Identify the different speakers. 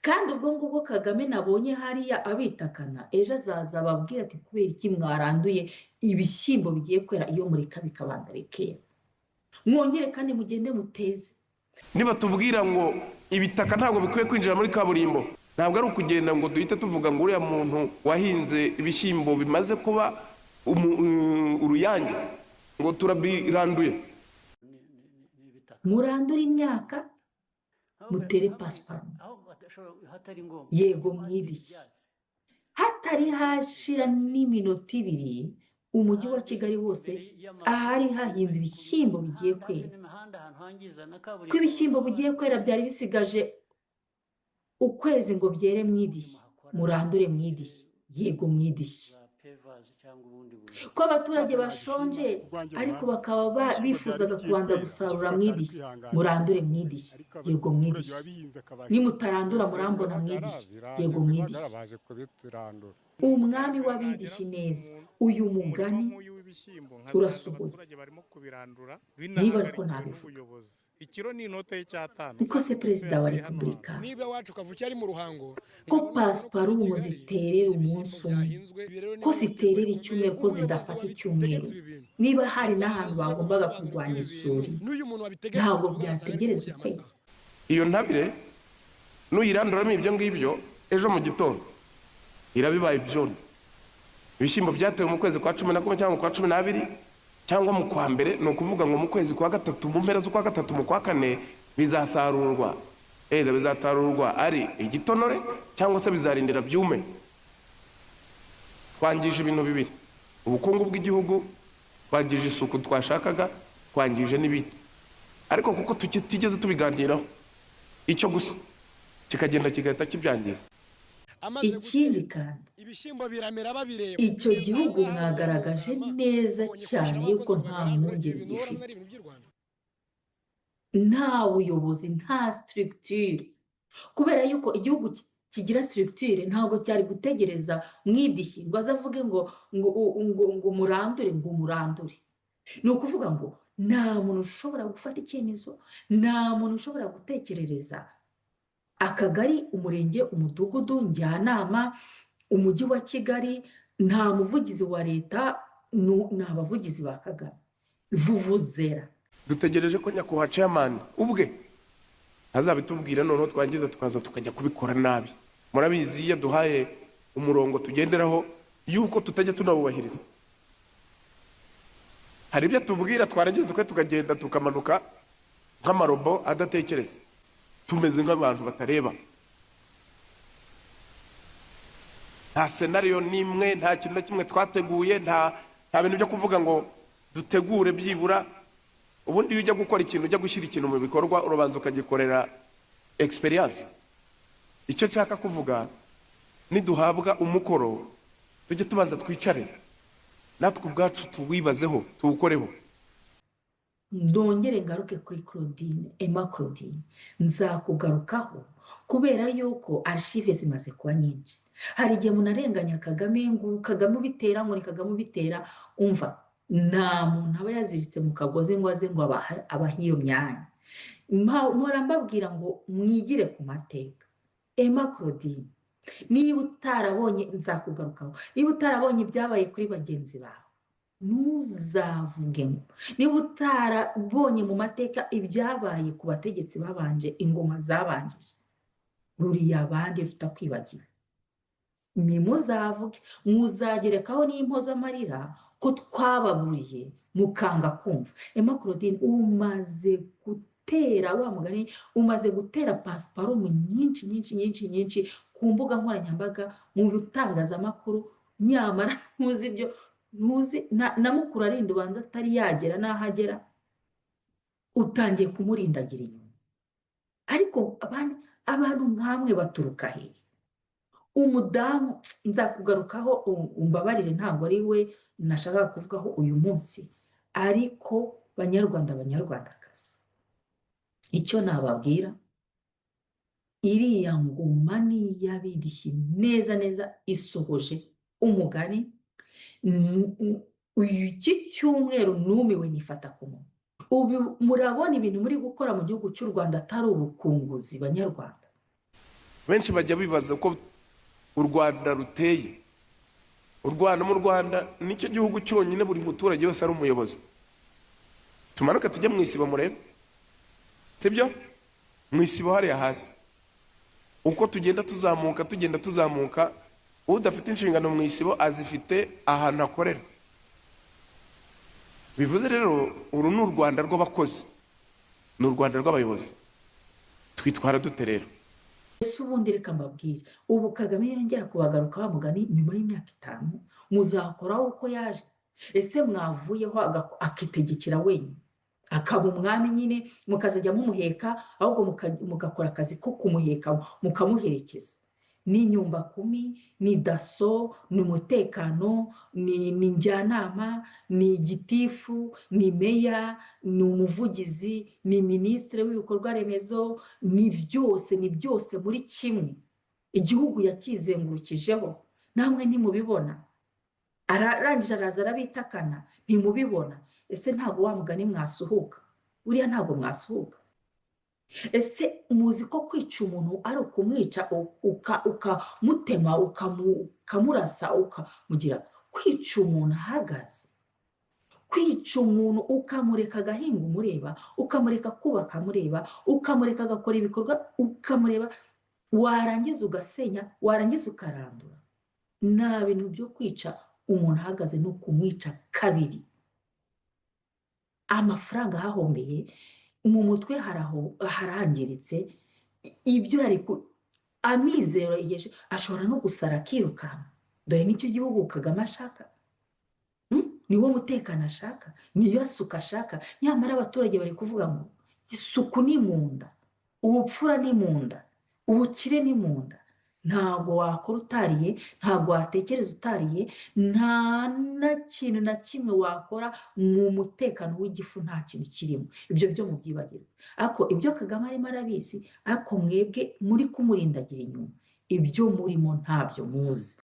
Speaker 1: Kandi ubwo ngubwo Kagame nabonye hariya abitakana, ejo azaza ababwira ati: "Kubera iki mwaranduye ibishyimbo bigiye kwera? Iyo mureka bikabanza bikera, mwongere kandi mugende muteze."
Speaker 2: Niba tubwira ngo ibitaka ntabwo bikwiye kwinjira muri kaburimbo, ntabwo ari ukugenda ngo duhite tuvuga ngo uriya muntu wahinze ibishyimbo bimaze kuba uruyange ngo turabiranduye.
Speaker 1: Murandure imyaka, mutere pasiparumu. Yego, mwidishyi hatari hashira n'iminota 2, umujyi wa Kigali wose ahari hahinze ibishyimbo bigiye kwera, ko ibishyimbo bigiye kwera byari bisigaje ukwezi ngo byere, mwidishyi murandure, mwidishyi, yego, mwidishyi. Ko abaturage bashonje ariko bakaba bifuzaga kubanza gusarura, mwidishyi murandure, mwidishyi, yego, mwidishyi. Nimutarandura murambona, mwidishyi, yego, mwidishyi. Umwami w'abidishyi neza, uyu mugani urasohoye niba ariko nabivuga.
Speaker 3: Ikiro ni inote y'icyatanu.
Speaker 1: Niko se, Perezida wa Repubulika,
Speaker 4: Niba iwacu kavukire ari mu Ruhango,
Speaker 1: ko pasiparumu ziterera umunsi umwe, ko ziterera icyumweru, ko zidafata icyumweru, niba hari n'ahantu bagombaga kurwanya isuri, ntabwo byategereza ukwezi?
Speaker 2: Iyo ntabire nuyiranduramo ibyo ngibyo, ejo mu gitondo irabibaye ibyone. Ibishyimbo byatewe mu kwezi kwa 11 cyangwa mu kwa 12 cyangwa mu kwa mbere, ni ukuvuga ngo mu kwezi kwa gatatu, mu mpera z'ukwa gatatu, mu kwa kane bizasarurwa. Eza bizasarurwa ari igitonore cyangwa se bizarindira byume? Twangije ibintu bibiri: ubukungu bw'igihugu, twangije isuku twashakaga, twangije n'ibindi. Ariko kuko tutigeze tubiganiraho, icyo gusa kikagenda kigahita kibyangiza.
Speaker 1: Ikindi kandi,
Speaker 4: Ibishyimbo biramera babireba.
Speaker 1: icyo gihugu mwagaragaje neza cyane yuko nta mwungeri gifite, nta buyobozi, nta structure, kubera yuko igihugu kigira structure ntabwo cyari gutegereza mwidishyi ngo aze avuge ngo murandure, ngo murandure. Ni ukuvuga ngo nta muntu ushobora gufata icyemezo, nta muntu ushobora gutekerereza akagari, umurenge, umudugudu, njyanama, umujyi wa Kigali. Nta muvugizi wa leta, ni abavugizi ba Kagame, vuvuzera.
Speaker 2: Dutegereje ko nyakubahwa chairman ubwe azabitubwira, noneho twangiza tukaza tukajya kubikora nabi. Murabizi, iyo duhaye umurongo tugenderaho yuko tutajya tunawubahiriza, hari ibyo tubwira twarangiza twe tukagenda tukamanuka nk'amarobo adatekereza, tumeze nk'abantu batareba. Nta scenario n'imwe, nta kintu na kimwe twateguye, nta bintu byo kuvuga ngo dutegure byibura. Ubundi iyo ujya gukora ikintu, ujya gushyira ikintu mu bikorwa, urabanza ukagikorera experience. Icyo nshaka kuvuga, niduhabwa umukoro tujye tubanza twicare natwe ubwacu tuwibazeho, tuwukoreho.
Speaker 1: Ndongere ngaruke kuri Claudine, Emma Claudine, nzakugarukaho kubera yuko archives zimaze kuba nyinshi. Hari igihe munarenganya Kagame ngo Kagame ubitera, ngo ni Kagame ubitera. Umva, nta muntu aba yaziritse mu kagozi ngo aze ngo abahe iyo myanya. Mpora mbabwira ngo mwigire ku mateka. Emma Claudine, niba utarabonye, nzakugarukaho, niba utarabonye ibyabaye kuri bagenzi bawe, ntuzavuge ngo, niba utarabonye mu mateka ibyabaye ku bategetsi babanje, ingoma zabanjije, ruriya abandi rutakwibagiwe, nimuzavuge, muzagerekaho n'impozamarira ko twababuriye mukanga kumva. Emma Claudine, umaze gutera wa mugani, umaze gutera pasiparumu nyinshi nyinshi nyinshi nyinshi ku mbuga nkoranyambaga, mu bitangazamakuru, nyamara ntuzi ibyo ntuzi na mukuru arinda ubanza atari yagera n'aho agera, utangiye kumurindagira inyuma. Ariko abantu nk'amwe baturuka hehe? Umudamu nzakugarukaho, umbabarire, ntabwo ari we nashakaga kuvugaho uyu munsi. Ariko Banyarwanda, Banyarwandakazi, icyo nababwira, iriya ngoma ni iy'abidishyi neza neza, isohoje umugani. Iki cyumweru numiwe, nifata ku munwa. Ubu murabona ibintu muri gukora mu gihugu cy'u Rwanda atari ubukunguzi, Banyarwanda?
Speaker 2: Benshi bajya bibaza uko u Rwanda ruteye. U Rwanda, mu Rwanda nicyo gihugu cyonyine buri muturage wese ari umuyobozi. Tumanuke tujye mu Isibo murebe, sibyo? Mu Isibo hariya hasi, uko tugenda tuzamuka, tugenda tuzamuka, udafite inshingano mu Isibo azifite ahantu akorera. Bivuze rero, uru ni u Rwanda rw'abakozi, ni u Rwanda rw'abayobozi. Twitwara dute rero?
Speaker 1: Ese ubundi reka mbabwire, ubu Kagame yongera kubagaruka wa mugani nyuma y'imyaka 5, muzakoraho uko yaje? Ese mwavuyeho akitegekera wenyine, akaba umwami nyine, mukazajya mumuheka, ahubwo mugakora akazi ko kumuheka, mukamuherekeza? Ni nyumbakumi, ni DASSO, ni umutekano, ni njyanama, ni gitifu, ni meya, ni umuvugizi, ni minisitiri w'ibikorwa remezo, ni byose, ni byose muri kimwe. Igihugu yakizengurukijeho, namwe ntimubibona? Arangije araza arabitakana, ntimubibona? Ese ntabwo wa mugani mwasuhuka? Buriya ntabwo mwasuhuka. Ese muzi ko kwica umuntu ari ukumwica, ukamutema, ukamurasa, ukamugira? Kwica umuntu ahagaze, kwica umuntu ukamureka agahinga umureba, ukamureka kubaka amureba, ukamureka agakora ibikorwa ukamureba, warangiza ugasenya, warangiza ukarandura. Nta bintu byo kwica umuntu ahagaze, ni ukumwica kabiri. Amafaranga ahahombeye, mu mutwe harangiritse, ibyo yari amizero yeje, ashobora no gusara akirukanka. Dore nicyo gihugu Kagame ashaka. Niwo mutekano ashaka, niyo suku ashaka. Nyamara abaturage bari kuvuga ngo isuku ni mu nda, ubupfura ni mu nda, ubukire ni mu nda. Ntabwo wakora utariye, ntabwo watekereza utariye, nta na kintu na kimwe wakora mu mutekano w'igifu nta kintu kirimo. Ibyo byo mubyibagirwe. Ariko ibyo Kagame arimo arabizi, ariko mwebwe muri kumurindagira inyuma, ibyo murimo ntabyo muzi.